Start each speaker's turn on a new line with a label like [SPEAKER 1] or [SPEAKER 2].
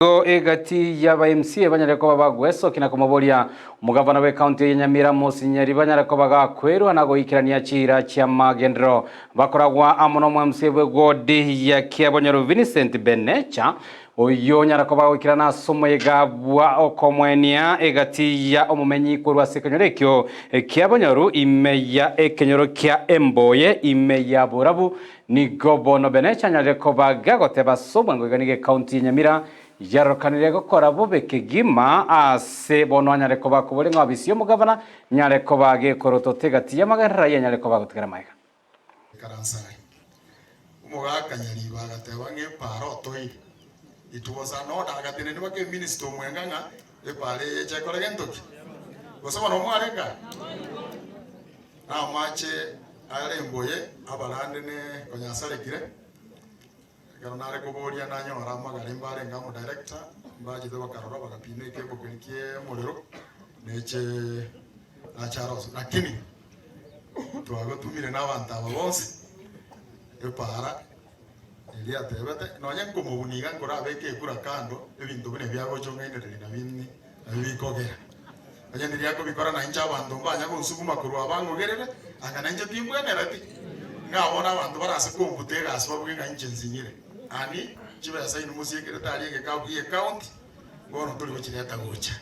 [SPEAKER 1] Nigo egati y'aba MCA banyare koba bagwesokia na komoboria omogavana bw'ecounty eye Nyamira Mosinyeri banyare koba gakwerwa na goikerania chiira chi'amagenderero bakoragwa amo nomo MCA bw'eward ya Kiabonyoru Vincent Benecha oyio onyara koba goikerana ase omoyega bwa okomoenia egati ya omomenyi korwa ase ekenyoro ekio Kiabonyoru ime ya ekenyoro kia Emboye ime ya Borabu Nigo bono Benecha anyarire koba gagoteba ase obwango iga nigo ecounty ya Nyamira yarokanire gokora bobe kegima ase bono anyare koba akoboria ng'a ofisi y'omogavana nyare koba gekorotota egati y'amagenderero ayio anyare koba agotigara magega.
[SPEAKER 2] Ekaransa aye. Omogaka Nyaribo agateba ng'a epaara otoire. It was an order agatenenia mpaka eminister omwenga ng'a epaara eye eche ekore gento ki? Gose bono mwarenge aa? Namache are emboye abarande ne konya asarekire, ekero nare koboria nanyora amagare mbarenge amo director, mbachete bakarora bagapima ekebo keria kie omorero, neche nache aroswe. Lakini twagotumire na abanto aba bonsi, epaara eria atebete, nonye nkomobuna iga nkorabeke ekura kando, ebinto buna ebi agocha ong'ainereria nabio nabio bikogera. Onye ndiria akobikora nainche abanto mbanya gonsuguma korwa abang'ogerere, anga nainche timbwenereti, ng'a bono abanto bare ase kombuta egasi babuge ng'a inche nsinyire. Ani chibesa inwe mosiekerete aria egekabu gie county, bono tori gochireta gocha.